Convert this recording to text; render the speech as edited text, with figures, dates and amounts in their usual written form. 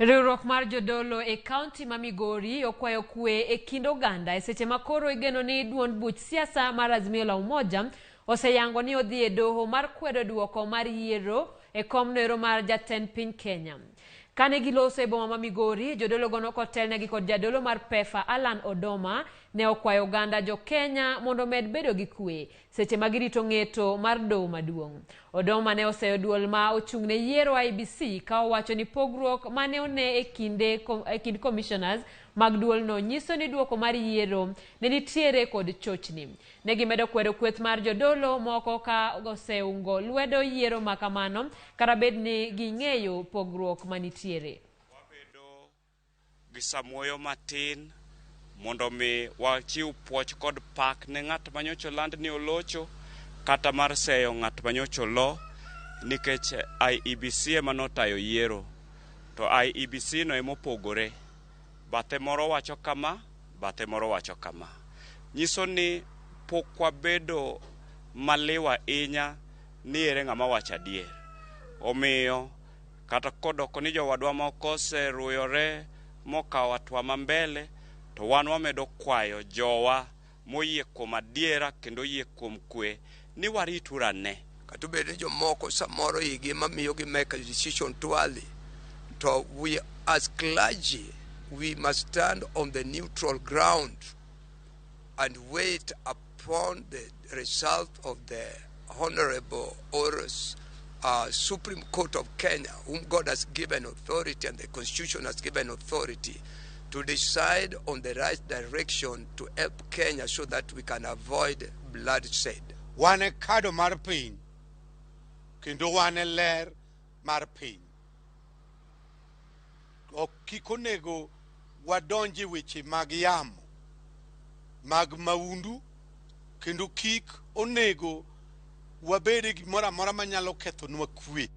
Riwruok mar jodolo e kaunti ma Migori okwayo kwe e kind oganda e seche ma koro igeno ni duond buch siasa mar Azimio la Umoja oseyango ni odhi e doho mar kwedo duoko mar yiero e komno mar jatend piny Kenya. Kane giloso e boma ma Migori, jodologo nokotelnegi kod jadolo mar PEFA Alan Odoma ne okwayo oganda jo Kenya mondo omed bedo gi kwe seche ma girito ng'eto mar doho maduong'. Odoma ne oseyo duol ma ochung' ne yiero IEBC ka owacho ni pogruok mane one e kinde e kind commissioners mag duolno nyiso ni duoko mar yiero ne nitiere kod chochni. Ne gimedo kwedo kweth mar jodolo moko ka oseungo lwedo yiero ma kamano kata bed ni ging'eyo pogruok manitiere. Wabedo gi samuoyo matin mondo mi wachiw puoch kod pak ne ng'at manyocha oland ni olocho kata mar seyo ng'at manyocha olo, nikech IEBC ema notayo yiero to IEBC no emopogore. Bathe moro wacho kama, bathe moro wacho kama. Nyiso ni pok wabedo maliw ahinya ni ere ng'ama wacho adier. Omiyo kata kodoko ni jowadwa moko oseruyore mokawo hatua ma mbele, to wan wamedo kwayo jowa moyie kuom adiera kendo oyie kuom kwe ni warituru ane. Kata obed ni jomoko samoro igi ema miyo gi make a decision too early, to we as clergy, we must stand on the neutral ground and wait upon the result of the Honorable Oros Supreme Court of Kenya, whom God has given authority and the Constitution has given authority to decide on the right direction to help Kenya so that we can avoid bloodshed. Wan e kado mar piny kendo wan e ler mar piny. Ok kik onego wadonj e weche mag yamo mag maundu, kendo kik onego wabed e gimoro amora manyalo kethonwa kwe.